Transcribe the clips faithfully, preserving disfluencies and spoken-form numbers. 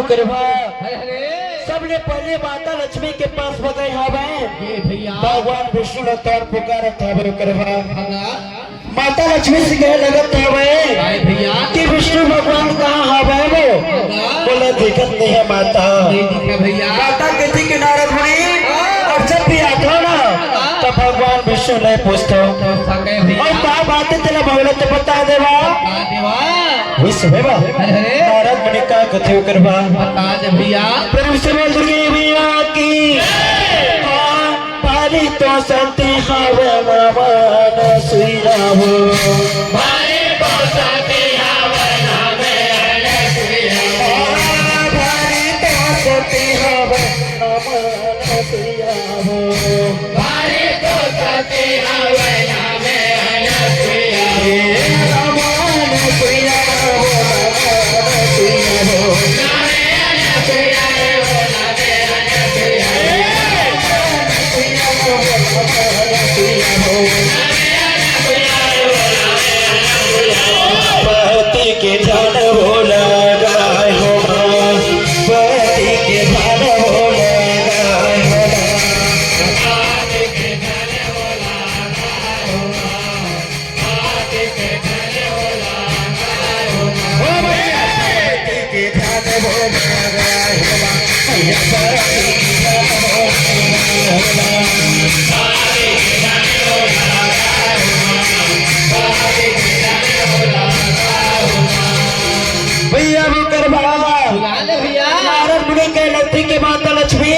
ओकर बाद सबले पहले माता लक्ष्मी के पास बगई हावय। भगवान विष्णु ला तोर पुकारत हावय। ओकर बाद माता लक्ष्मी से कहे लगत हावय कि विष्णु भगवान कहाँ हावय वो? बोला, दिखत नहीं है माता। माता कहती कि नारद मुनि, और जब भी आता ना, तब भगवान विष्णु नहीं पूछता। और का बात है तेला बोले तो बता देवा। विष्णु है बा। नारद मुनि का कथे ओकर बा। प्रेम से बोल दुर्गे मैया की। हाँ, भारी तो सती हवे नमन सुइया हो। भारी तो सती हवे नमन सुइया हो। भारी तो सती हवे नमन सुइया हो। भारी तो सती हवे नमन सुइया हो। नमन सुइया हो, नमन सुइया हो। पति के धन हो लगाए हो माँ, पति के धन हो लगाए हो माँ। भैया, वो कर बा। नारद मुनि के लड़की के माता लक्ष्मी,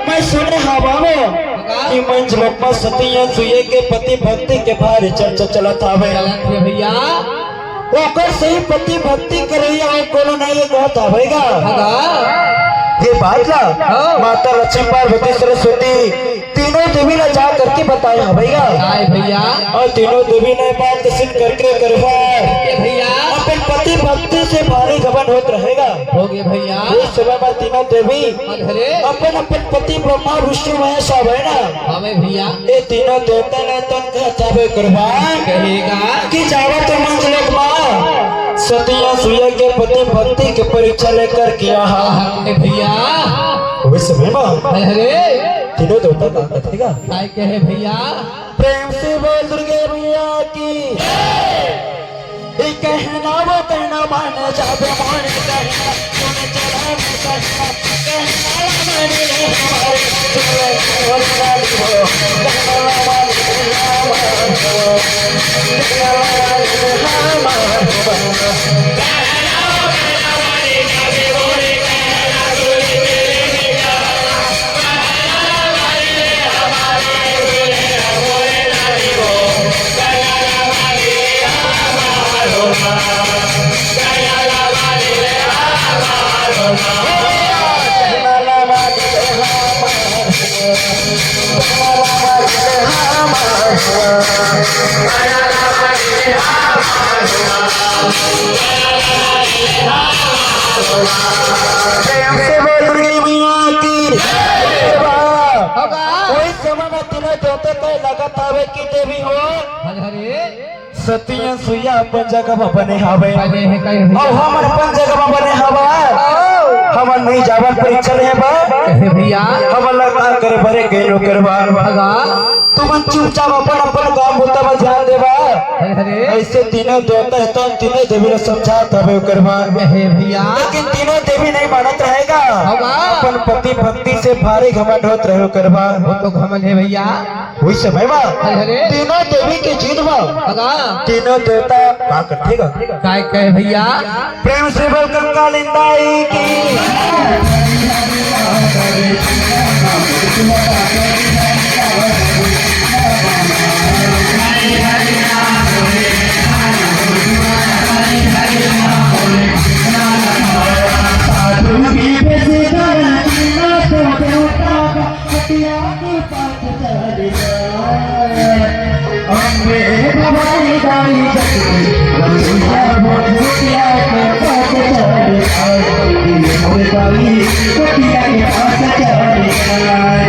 मैं सुने हवा वो कि मंच लोक में सती अनसुईया के पति भक्ति के भारी चर्चा चलत हावय। भैया, ओकर सही पति भक्ति करइया अउ कोनो नहीं, ये कहत हावय गा। ये बात ला माता लक्ष्मी, पार्वती, सरस्वती तीनों देवी ला जा करके बताए हावय गा। भैया, और तीनों देवी ने बात सुन करके करवा भैया, अपन पति भक्ति से भारी घमंड होत रहेगा। हो गए भैया। उस समय में तीनों देवी अपन अपन पति ब्रह्मा विष्णु महेश हावय ना। हावय भैया। ये तीनों देवता ने तन का चाबे कुर्बान कहेगा कि जावा तो मंच लोक मा सती अनसुईया के पति भक्ति के परीक्षा लेकर के आहा। ए भैया। उस समय में अरे तीनों देवता का कथेगा। काय कहे भैया। प्रेम से बोल दुर्गे मैया की। ये कहना वो कहना मान जाबे मोर कहना, सुन चला मैं कहना, कहना मान ले हमारे, सुन ले मोर वाली हो, कहना मान ले हमारे, कहना मान ले हमारे। प्रेम से बोल दुर्गा मैया की। वही समय में तीनों देवता को लगत हवे कि देवी हो। सती अनसुईया अपन जगह में बने हवे। बने हे कहे भैया। अउ हमन अपन जगह में बने हवा। हमन नहीं जावन परीक्षा ले बा। कहे भैया। हमन ला का करे बरे गए लो करवा। भगा। तुमन चुपचाप अपन अपन काम बुता में ध्यान देवा। अरे, अरे। ऐसे तीनों देवता हे तो तीनों देवी ला समझात हवे ओकर बाद। हे भैया। लेकिन तीनों देवी नहीं मानत रहेगा। भगा। अपन पति भक्ति से भारी घमंड होत रहे ओकर बाद। वो तो घमंड हे भैया। उस समय मा अरे, अरे। तीनों देवी के जीत मा भगा। तीनों देवता का कथे गा? काय कहे भैया? प्रेम से बोल कंकालिन दाई की। अम्बे भवानी दाई जगती, रसोईया भोजपुरिया के पास चल आई, ये मोर दाई कुटिया के पास चल आई।